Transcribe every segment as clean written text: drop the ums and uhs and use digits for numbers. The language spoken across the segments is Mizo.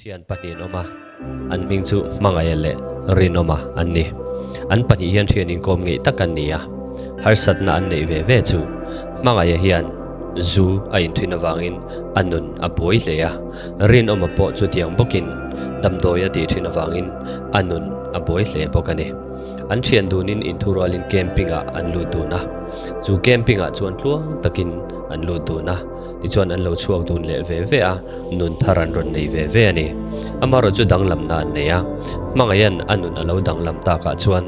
Thian pahnihin awm a, an hming chu Hmangaia leh Rinawma an ni. An pahnih hian thian inkawm ngeih tak an ni a, harsatna an neih ve ve chu Hmangaia hian zu a inthin avangin a nun a buai hle a, Rinawma pawh chutiang bawkin damdawi a tih thin avangin a nun a buai hle bawk a ni. An thian dunin inthurualin camping-ah an lut dun a, chu camping-ah chuan tluang takin an lut dun a. Tichuan an lo chhuak dun leh ve ve a, nun thar an rawn nei ve ve a ni. Amaherawh chu danglamna an nei a, Hmangaiha'n a nun a lo danglam takah chuan,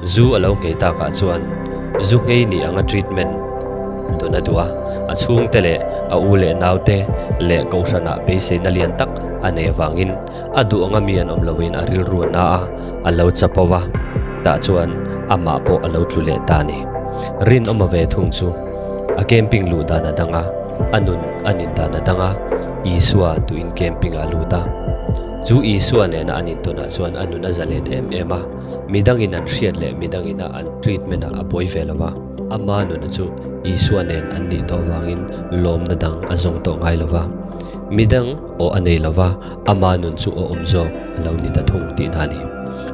zu a lo nghei takah chuan zu nghei ni anga treatment dawn a duh a, a chhungte leh a u leh naute leh kohhranah beiseina lian tak a nei avangin a duh anga mi an awm loin a rilru a na a, a lo chapo a, tah chuan amah pawh a lo tlu leh ta a ni. Rinawma ve thung chu a camping luh dan a dang a, a nun a nin dan a dang a, Isua duhin camping ah a lut a. Chu Isua nena an intawnah chuan a nun a zalen em em a, midangin an hriat leh midangin a an treatment ah a buai ve lo va. Ama nuna chu Isua nen an nih tawh vangin lawmna dang a zawng tawh ngai lo va. Midang aw a nei lo va, ama nun chu aw awm zawk a lo ni ta thung tihna a ni.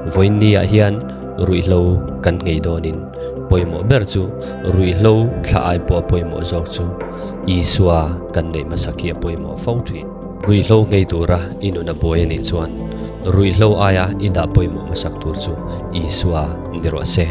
Vawiin niah hian ruihhlo kan nghei dawnin pawimawh ber chu ruihhlo thla ai pawh a pawimawh zawk chu Isua kan neih hmasak hi a pawimawh fo thin. Ruihhlo nghei tura i nun a buai a nih chuan ruihhlo aia i dah pawimawh hmasak tur chu Isua ni rawh se.